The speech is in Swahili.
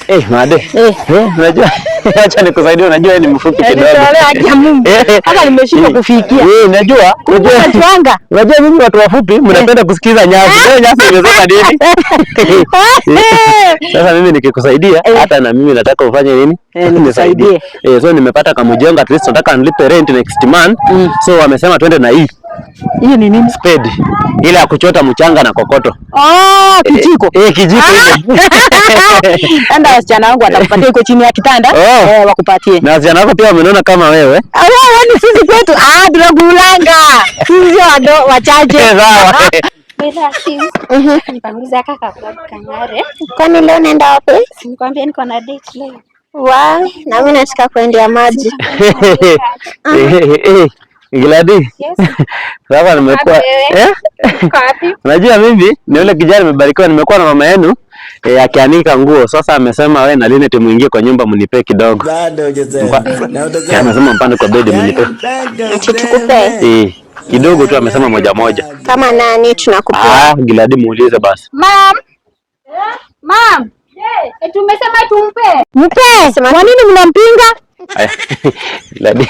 Eh, Made. Eh. Eh, unajua acha nikusaidie, unajua wewe ni mfupi kidogo. Nitolea haki ya Mungu. Eh. Hata nimeshindwa kufikia. Eh, unajua, unajua Unatuanga. Unajua mimi watu wafupi mnapenda kusikiza nyasi. Leo nyasi imesema nini? Sasa mimi nikikusaidia hata na mimi nataka ufanye nini? Eh, nikusaidie. Eh, so nimepata kamjengo, at least nataka nilipe rent next month. So wamesema twende na hii Hiyo ni nini? spade ile ya kuchota mchanga na kokoto. Oh, kijiko. Eh, kijiko ile. Enda, wasichana wangu watakupatia, iko chini ya kitanda. Oh. Eh, wakupatie. Na wasichana wako pia wamenona kama wewe. Ah, wewe ni sisi kwetu. Ah, tunakulanga. Sisi wado wachache. Eh, sawa. Nipanguze aka kang'are. Kwani leo naenda wapi? Nikwambia niko na date leo. Wa, na mimi nataka kuendea maji. Eh, eh, Gladi. Yes. Sasa nimekuwa Wapi wewe? eh? Uko wapi? Unajua mimi ni yule kijana nimebarikiwa, nimekuwa na mama yenu akianika nguo. Sasa amesema wewe na Linet muingie kwa nyumba mnipe kidogo. Bado hujasema. Na utasema. Amesema mpande kwa bedi mnipe. Bado Ati tukupe? Eh, kidogo tu amesema moja moja. Kama nani tunakupea? Ah, Gladi muulize basi. Mom. Mom. Eh, tumesema tumpe. Mpe. Kwa nini mnampinga? Aya, Gladi.